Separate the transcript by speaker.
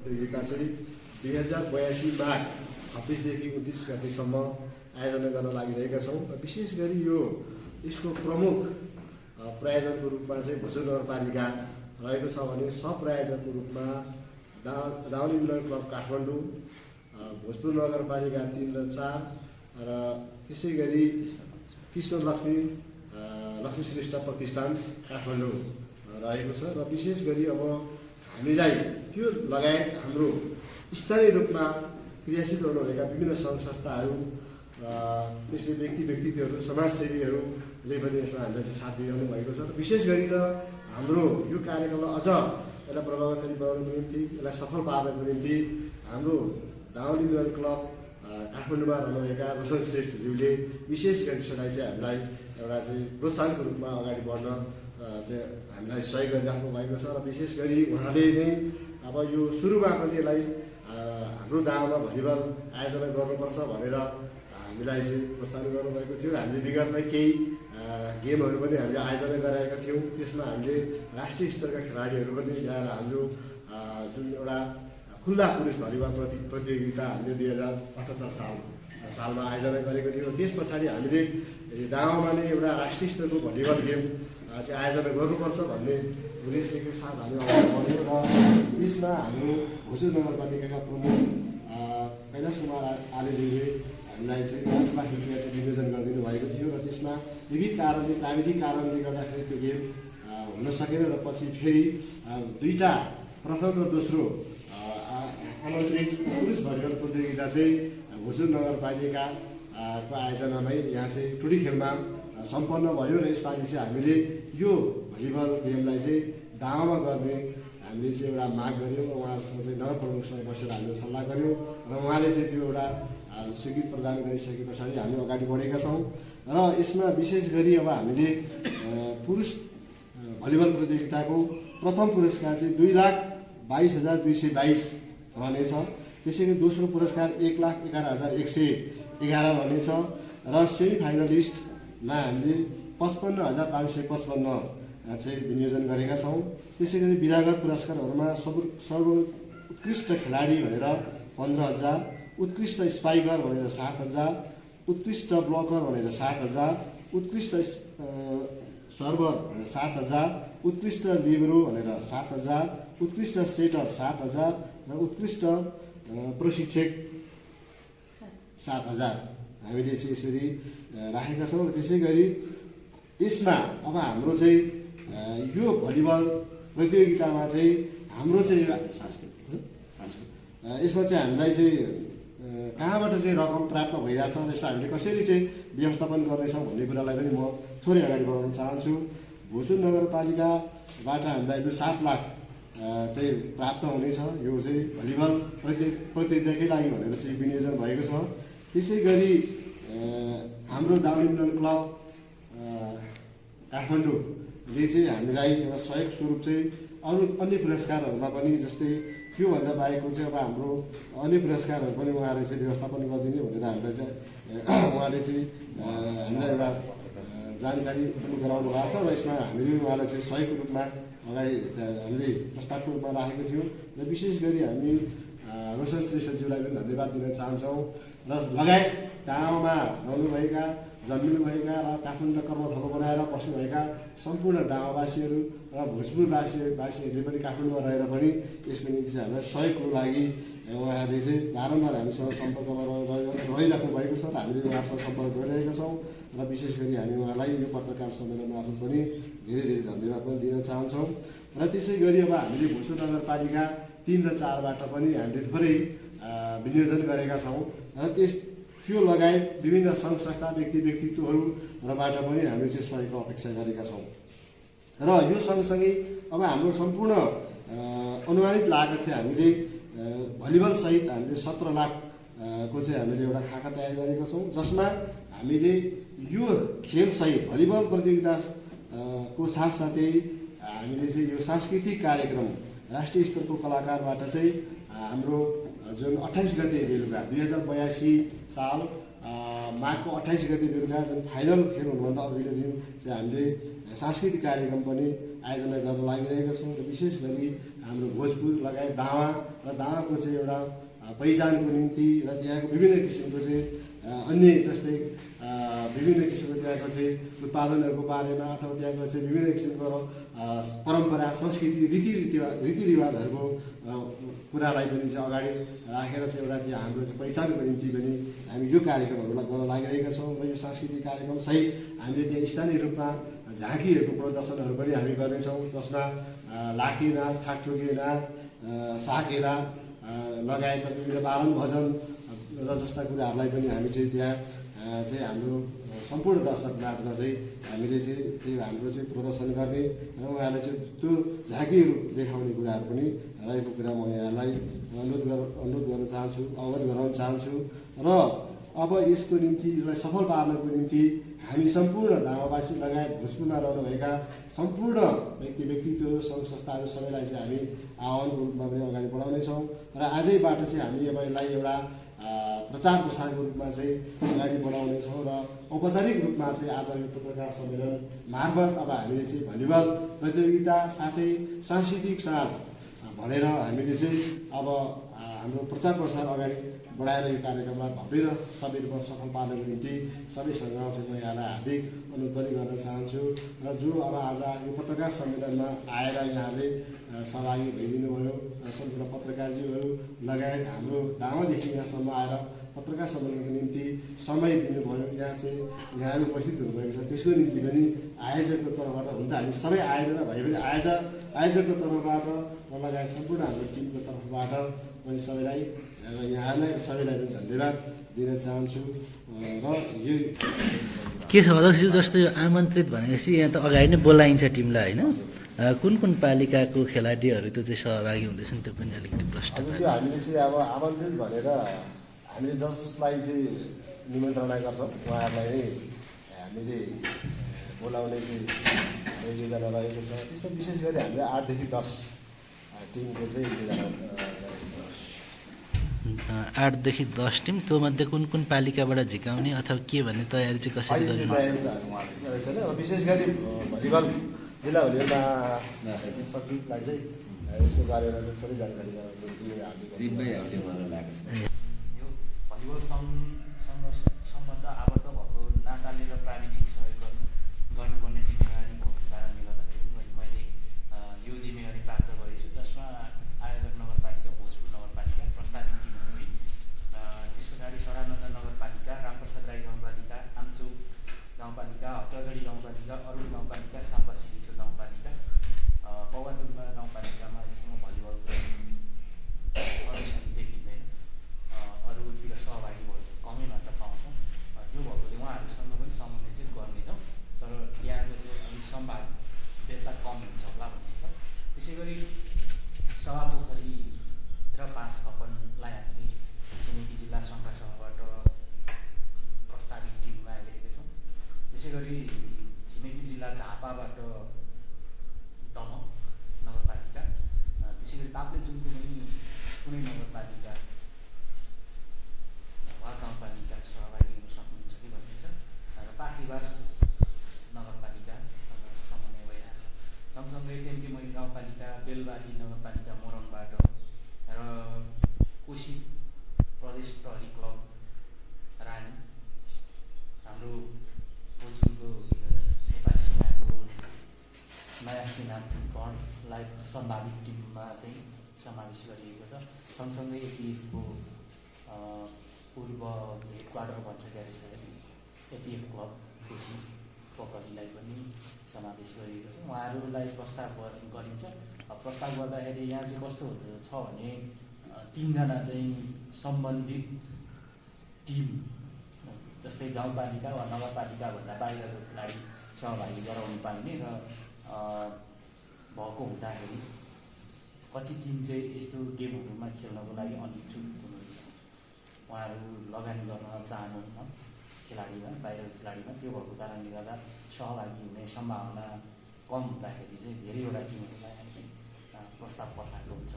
Speaker 1: प्रतियोगिता चाहिँ 2082 माघ 26 देखि 29 गतेसम्म आयोजना गर्न लागिरहेका छौँ। विशेष गरी यसको प्रमुख प्रायोजकको रूपमा चाहिँ भोजपुर नगरपालिका रहेको छ भने सहप्रायोजकको रूपमा दाउली मिलन क्लब काठमाडौँ, भोजपुर नगरपालिका 3 र 4 र त्यसै गरी कृष्ण लक्ष्मी श्रेष्ठ प्रतिष्ठान काठमाडौँ रहेको छ। र विशेष गरी अब हामीलाई त्यो लगायत हाम्रो स्थानीय रूपमा क्रियाशील रहनुभएका विभिन्न सङ्घ संस्थाहरू त्यसै व्यक्तित्वहरू समाजसेवीहरूले पनि यसमा हामीलाई चाहिँ साथ दिइरहनु भएको छ। विशेष गरी त हाम्रो यो कार्यक्रमलाई अझ यसलाई प्रभावकारी बनाउनको निम्ति, यसलाई सफल पार्नको निम्ति हाम्रो दाउली मिलन क्लब काठमाडौँमा रहनुभएका रोशन श्रेष्ठज्यूले विशेष गरी यसलाई चाहिँ हामीलाई एउटा चाहिँ प्रोत्साहनको रूपमा अगाडि बढ्न चाहिँ हामीलाई सहयोग गरिराख्नु भएको छ। र विशेष गरी उहाँले नै अब यो सुरुमा पनि यसलाई हाम्रो दावामा भलिबल आयोजना गर्नुपर्छ भनेर हामीलाई चाहिँ प्रोत्साहन गर्नुभएको थियो। हामीले विगतमै केही गेमहरू पनि हामीले आयोजना गराएका थियौँ। त्यसमा हामीले राष्ट्रिय स्तरका खेलाडीहरू पनि ल्याएर हाम्रो जुन एउटा खुल्ला पुरुष भलिबल प्रतियोगिता हामीले 2078 सालमा आयोजना गरेको थियौँ। त्यस पछाडि हामीले दावामा नै एउटा राष्ट्रिय स्तरको भलिबल गेम चाहिँ आयोजना गर्नुपर्छ भन्ने उद्देश्यको साथ हामी अगाडि बढ्यौँ। र यसमा हाम्रो भोजपुर नगरपालिकाका प्रमुख कैलाश कुमार आलेज्यूले हामीलाई चाहिँ 5 लाख रुपियाँ चाहिँ विनियोजन गरिदिनु भएको थियो। र त्यसमा विविध कारणले प्राविधिक कारणले गर्दाखेरि त्यो गेम हुन सकेन र पछि फेरि 2टा प्रथम र दोस्रो आमन्त्रित पुरुष भलिबल प्रतियोगिता चाहिँ भोजपुर नगरपालिकाको आयोजनामै यहाँ चाहिँ टुडी खेलमा सम्पन्न भयो। र यसपालि चाहिँ हामीले यो भलिबल गेमलाई चाहिँ दावामा गर्ने हामीले चाहिँ एउटा माग गऱ्यौँ र उहाँहरूसँग चाहिँ नगर प्रमुखसँग बसेर हामीले सल्लाह गऱ्यौँ र उहाँले चाहिँ त्यो एउटा स्वीकृति प्रदान गरिसके पछाडि हामी अगाडि बढेका छौँ। र यसमा विशेष गरी अब हामीले पुरुष भलिबल प्रतियोगिताको प्रथम पुरस्कार चाहिँ 2,22,222 रहनेछ। त्यसै गरी दोस्रो पुरस्कार 1,11,111 रहनेछ। र सेमी फाइनलिस्टमा हामीले 55,555 चाहिँ विनियोजन गरेका छौँ। त्यसै गरी विधागत पुरस्कारहरूमा सर्वोत्कृष्ट खेलाडी भनेर 15,000, उत्कृष्ट स्पाइकर भनेर 7,000, उत्कृष्ट ब्लकर भनेर 7,000, उत्कृष्ट सर्भर भनेर 7,000, उत्कृष्ट लिबरो भनेर 7,000, उत्कृष्ट सेटर 7,000 र उत्कृष्ट प्रशिक्षक 7,000 हामीले चाहिँ यसरी राखेका छौँ। र त्यसै गरी यसमा अब हाम्रो चाहिँ यो भलिबल प्रतियोगितामा चाहिँ हाम्रो चाहिँ यसमा चाहिँ हामीलाई चाहिँ कहाँबाट चाहिँ रकम प्राप्त भइरहेछ, यसलाई हामीले कसरी चाहिँ व्यवस्थापन गर्नेछौँ भन्ने कुरालाई पनि म थोरै अगाडि बढाउन चाहन्छु। भोजपुर नगरपालिकाबाट हामीलाई यो 7 लाख चाहिँ प्राप्त हुनेछ। यो चाहिँ भलिबल प्रतियोगिताकै लागि भनेर चाहिँ विनियोजन भएको छ। त्यसै गरी हाम्रो दाउली मिलन क्लब काठमाडौँले चाहिँ हामीलाई एउटा सहयोग स्वरूप चाहिँ अरू अन्य पुरस्कारहरूमा पनि जस्तै त्योभन्दा बाहेकको चाहिँ अब हाम्रो अन्य पुरस्कारहरू पनि उहाँले चाहिँ व्यवस्थापन गरिदिने भनेर हामीलाई चाहिँ उहाँले चाहिँ हामीलाई एउटा जानकारी पनि गराउनु भएको छ। र यसमा हामीले उहाँलाई चाहिँ सहयोगको रूपमा अगाडि हामीले प्रस्तावको रूपमा राखेको थियौँ। र विशेष गरी हामी रोशन श्रेष्ठज्यूलाई पनि धन्यवाद दिन चाहन्छौँ। र लगायत दावामा रहनुभएका, जन्मिनुभएका र काठमाडौँ कर्मथलो बनाएर बस्नुभएका सम्पूर्ण दावावासीहरू र भोजपुरवासीहरूले पनि काठमाडौँमा रहेर पनि यसको निम्ति चाहिँ हामीलाई सहयोगको लागि उहाँहरूले चाहिँ बारम्बार हामीसँग सम्पर्कमा रहिराख्नु भएको छ र हामीले उहाँहरूसँग सम्पर्क गरिरहेका छौँ। र विशेष गरी हामी उहाँलाई यो पत्रकार सम्मेलन मार्फत पनि धेरै धेरै धन्यवाद पनि दिन चाहन्छौँ। र त्यसै गरी अब हामीले भोजपुर नगरपालिका 3 र 4बाट पनि हामीले थोरै विनियोजन गरेका छौँ। र त्यो लगायत विभिन्न सङ्घ संस्था व्यक्तित्वहरूबाट पनि हामीले चाहिँ सहयोगको अपेक्षा गरेका छौँ। र यो सँगसँगै अब हाम्रो सम्पूर्ण अनुमानित लागत चाहिँ हामीले भलिबल सहित हामीले 17 लाखको चाहिँ हामीले एउटा खाका तयार गरेका छौँ, जसमा हामीले यो खेलसहित भलिबल प्रतियोगिता को साथसाथै हामीले चाहिँ यो सांस्कृतिक कार्यक्रम राष्ट्रिय स्तरको कलाकारबाट चाहिँ हाम्रो जुन 28 गते बेलुका 2082 साल माघको 28 गते बेलुका जुन फाइनल खेल हुनुभन्दा अघिल्लो दिन चाहिँ हामीले सांस्कृतिक कार्यक्रम पनि आयोजना गर्न लागिरहेका छौँ। र विशेष गरी हाम्रो भोजपुर लगायत दावा र दावाको चाहिँ एउटा पहिचानको निम्ति र त्यहाँको विभिन्न किसिमको चाहिँ अन्य जस्तै विभिन्न किसिमको त्यहाँको चाहिँ उत्पादनहरूको बारेमा अथवा त्यहाँको चाहिँ विभिन्न किसिमको परम्परा संस्कृति रीतिरिवाजहरूको कुरालाई पनि चाहिँ अगाडि राखेर चाहिँ एउटा त्यो हाम्रो पहिचानको निम्ति पनि हामी यो कार्यक्रमहरूलाई गर्न लागिरहेका छौँ र यो सांस्कृतिक कार्यक्रम सहित हामीले त्यहाँ स्थानीय रूपमा झाँकीहरूको प्रदर्शनहरू पनि हामी गर्नेछौँ, जसमा लाखे नाच, ठाकठोके नाच, साकेला लगायतका विभिन्न बारन भजन र जस्ता कुराहरूलाई पनि हामी चाहिँ त्यहाँ चाहिँ हाम्रो सम्पूर्ण दर्शक नाचमा चाहिँ हामीले चाहिँ त्यो हाम्रो चाहिँ प्रदर्शन गर्ने र उहाँलाई चाहिँ त्यो झाँकीहरू देखाउने कुराहरू पनि रहेको कुरा म यहाँलाई अनुरोध गर्न चाहन्छु, अवगत गराउन चाहन्छु। र अब यसको निम्ति यसलाई सफल पार्नको निम्ति हामी सम्पूर्ण दावावासी लगायत भोजपुरमा रहनुभएका सम्पूर्ण व्यक्तित्वहरू सङ्घ संस्थाहरू सबैलाई चाहिँ हामी आह्वानको रूपमा पनि अगाडि बढाउनेछौँ र आजैबाट चाहिँ हामी यसलाई एउटा प्रचार प्रसारको रूपमा चाहिँ अगाडि बढाउनेछौँ र औपचारिक रूपमा चाहिँ आज यो पत्रकार सम्मेलन मार्फत अब हामीले चाहिँ भलिबल प्रतियोगिता साथै सांस्कृतिक साँझ भनेर हामीले चाहिँ अब हाम्रो प्रचार प्रसार अगाडि बढाएर यो कार्यक्रमलाई भव्य र सबै रूपमा सफल पार्नको निम्ति सबैसँग चाहिँ म यहाँलाई हार्दिक अनुरोध पनि गर्न चाहन्छु। र जो अब आज यो पत्रकार सम्मेलनमा आएर यहाँले सहभागी भइदिनु भयो, सम्पूर्ण पत्रकारज्यूहरू लगायत हाम्रो दावादेखि यहाँसम्म आएर पत्रकार सम्मेलनको निम्ति समय दिनुभयो, यहाँ चाहिँ यहाँहरू उपस्थित हुनुभएको छ, त्यसको निम्ति पनि आयोजकको तर्फबाट हुन त हामी सबै आयोजना भए पनि आयोजकको तर्फबाट लगायत सम्पूर्ण हाम्रो टिमको तर्फबाट मैले सबैलाई यहाँलाई सबैलाई पनि धन्यवाद दिन चाहन्छु। र यो
Speaker 2: के छ अध्यक्षज्यू, जस्तो यो आमन्त्रित भनेपछि यहाँ त अगाडि नै बोलाइन्छ टिमलाई होइन, कुन पालिकाको खेलाडीहरू त्यो चाहिँ सहभागी हुँदैछन् त्यो पनि अलिकति प्रश्न।
Speaker 1: यो हामीले चाहिँ अब आमन्त्रित भनेर हामीले जसलाई चाहिँ निमन्त्रणा गर्छौँ उहाँहरूलाई नै हामीले बोलाउने चाहिँ योजना रहेको छ। त्यसमा विशेष गरी हामीले 8 देखि 10 टिमको चाहिँ योजना
Speaker 2: 8 देखि 10 टिम, त्यो मध्ये कुन पालिकाबाट झिकाउने अथवा के भन्ने तयारी चाहिँ कसरी गर्नु?
Speaker 1: विशेष गरी भलिबल जिल्ला भलिबलमा सचिवलाई चाहिँ यसको बारेमा चाहिँ थोरै जानकारी
Speaker 3: यो भलिबल सङ्घसँग सम्बन्ध आबद्ध भएको नाताले र प्राविधिक सहयोग गर्नुपर्ने जिम्मेवारी भएको कारणले गर्दाखेरि मैले यो जिम्मेवारी प्राप्त गरेको छु, जसमा आयोजक नगरपालिका भोजपुर नगरपालिका, प्रस्तावित टिमहरू, त्यस पछाडि सरानन्द नगरपालिका, रामप्रसाद राई गाउँपालिका, आमचोक गाउँपालिका, हतगढी गाउँपालिका, अरुण गाउँपालिका, सापा सिरिचो गाउँपालिका, पौवाडुम्बा गाउँपालिकामा अहिलेसम्म भलिबल प्रदर्शनी देखिँदैन, अरूतिर सहभागी भएको कमै मात्र पाउँछौँ। त्यो भएकोले उहाँहरूसँग पनि समन्वय चाहिँ गर्नेछौँ, तर यहाँको चाहिँ अलिक सम्भाव्यता कम हुन्छ होला भन्ने छ। त्यसै गरी सभापोखरी र बाँसकपनलाई हामीले छिमेकी जिल्ला सङ्घका सभाबाट प्रस्तावित टिममा हेरेका छौँ। त्यसै गरी छिमेकी जिल्ला झापाबाट दम नगरपालिका, त्यसै गरी ताप्लेजुङको पनि कुनै नगरपालिका वा गाउँपालिका सहभागी हुन सक्नुहुन्छ कि भन्ने छ र पाखीबास नगरपालिकासँग समन्वय भइरहेछ। सँगसँगै टेम्कीमैल गाउँपालिका, बेलबारी नगरपालिका मोरङबाट र कोशी प्रदेश प्रहरी क्लब रानी, हाम्रो भोजपुरको नेपाली सेनाको नयाँ सेना गणलाई सम्भावित टिममा चाहिँ समावेश गरिएको छ। सँगसँगै एपिएफको पूर्व हेडक्वार्टर भन्छ ग्यारेज एपिएफ क्लब कोशी पोखरीलाई पनि समावेश गरिएको छ। उहाँहरूलाई प्रस्ताव गरिन्छ। प्रस्ताव गर्दाखेरि यहाँ चाहिँ कस्तो छ भने 3 जना चाहिँ सम्बन्धित टिम, जस्तै गाउँपालिका वा नगरपालिकाभन्दा बाहिरको खेलाडी सहभागी गराउनु पाइने र भएको हुँदाखेरि कति टिम चाहिँ यस्तो गेमहरूमा खेल्नको लागि अनिच्छुक हुनुहुन्छ, उहाँहरू लगानी गर्न चाहनुहुन्न खेलाडीमा, बाहिरको खेलाडीमा। त्यो भएको कारणले गर्दा सहभागी हुने सम्भावना कम हुँदाखेरि चाहिँ धेरैवटा टिमहरूलाई हामीले प्रस्ताव पठाएको हुन्छ।